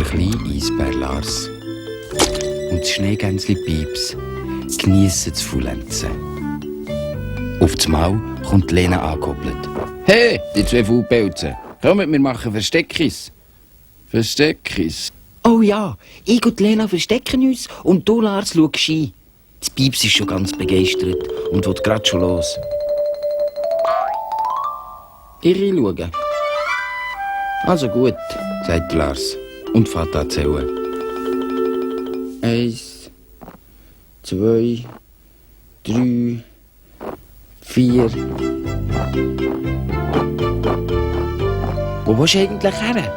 Der kleine Eisbär Lars und das Schneegänzli Pieps geniessen das Faulenzen. Auf das Maul kommt Lena angekoppelt. «Hey, die zwei Faulpelzen, kommt, wir machen Versteckis!» «Versteckis?» «Oh ja, ich und Lena verstecken uns und du, Lars, schau Ski.» Das Pieps ist schon ganz begeistert und will grad schon los. «Ich reinschauen.» «Also gut», sagt Lars und fährt an zu zählen. 1, 2, 3, 4. Wo willst du eigentlich her?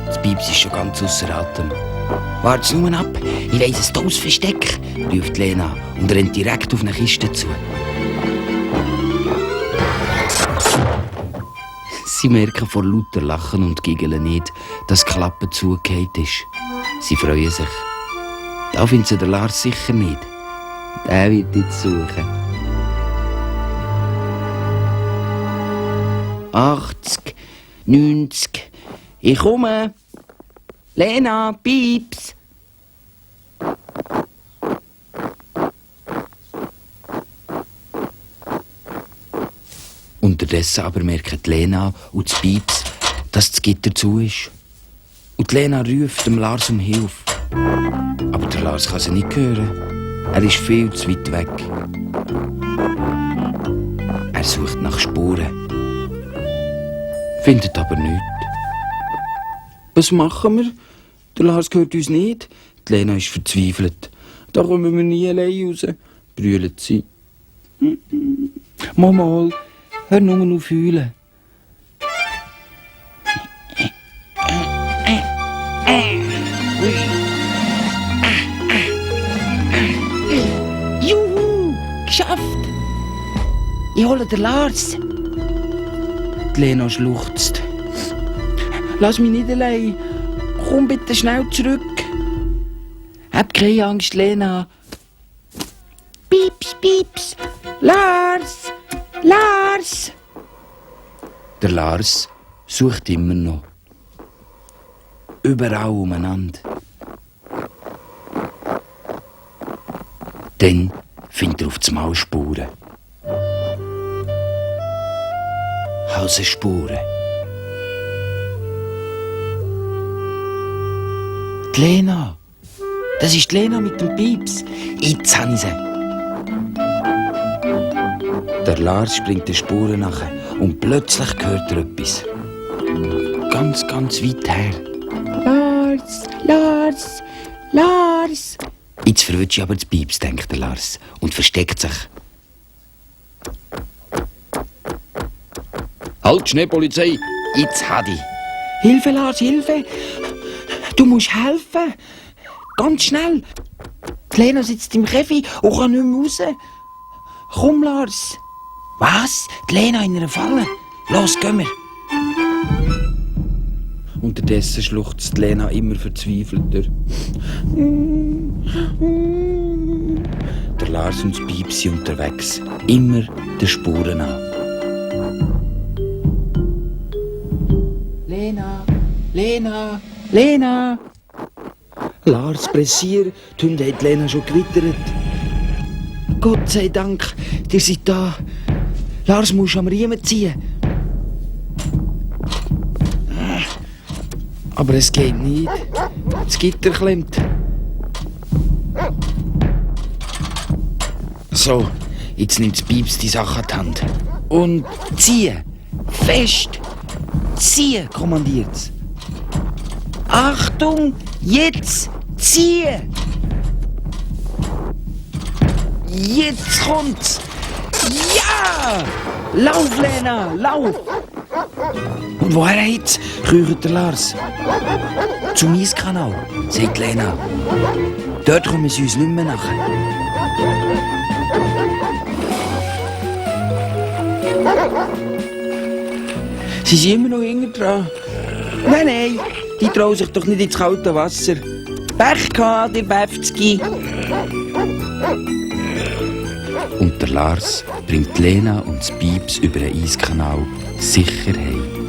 Das Pieps ist schon ganz ausser Atem. «Warte nur ab, ich weiss ein tolles Versteck», ruft Lena und rennt direkt auf eine Kiste zu. Sie merken vor lauter Lachen und Giggeln nicht, dass die Klappe zugefallen ist. Sie freuen sich. Da findet sie der Lars sicher nicht. Der wird jetzt suchen. 80, 90. Ich komme. Lena, Pieps. Unterdessen aber merken Lena und das Pieps, dass das Gitter zu ist. Und Lena ruft dem Lars um Hilfe. Aber der Lars kann sie nicht hören. Er ist viel zu weit weg. Er sucht nach Spuren. Findet aber nichts. «Was machen wir? Der Lars hört uns nicht.» Die Lena ist verzweifelt. «Da kommen wir nie allein raus», brüllt sie. «Mal, hör nur auf heulen.» «Juhu, geschafft! Ich hole den Lars!» Die Lena schluchzt. «Lass mich nicht allein. Komm bitte schnell zurück.» «Hab keine Angst, Lena.» «Pieps, Pieps! Lars! Lars!» Der Lars sucht immer noch. Überall umeinander. Dann findet er auf das Maul Spuren. Halsenspuren. Die Lena. Das ist die Lena mit dem Pieps. Jetzt habe ich sie. Der Lars springt den Spuren nach und plötzlich hört er etwas. Ganz, ganz weit her. «Lars, Lars, Lars!» Jetzt verwirrt aber das Pieps, denkt der Lars, und versteckt sich. «Halt, Schneepolizei! Jetzt hat ich!» «Hilfe, Lars, Hilfe! Du musst helfen! Ganz schnell! Die Lena sitzt im Käfig und kann nicht mehr raus! Komm, Lars!» «Was? Die Lena in einer Falle? Los, gehen wir!» Unterdessen schluchzt Lena immer verzweifelter. Der Lars und das Pieps sind unterwegs, immer den Spuren an. «Lena, Lena, Lena!» «Lars, pressier, die Hunde hat Lena schon gewittert.» «Gott sei Dank, ihr seid da. Lars, musst am Riemen ziehen.» «Aber es geht nicht. Das Gitter klemmt.» «So, jetzt nimmt das Pieps die Sache an die Hand. Und ziehen! Fest! Ziehen!» kommandiert's. «Achtung! Jetzt! Ziehen! Jetzt kommt's! Ja! Lauf, Lena! Lauf!» «Und woher jetzt?» kreucht der Lars. «Zum Eiskanal», sagt Lena. «Dort kommen sie uns nicht mehr nach.» «Sie sind immer noch hinten dran.» Nein, die trauen sich doch nicht ins kalte Wasser.» «Pech gehabt, die Befzgi.» Und der Lars bringt Lena und das Pieps über den Eiskanal sicher heim.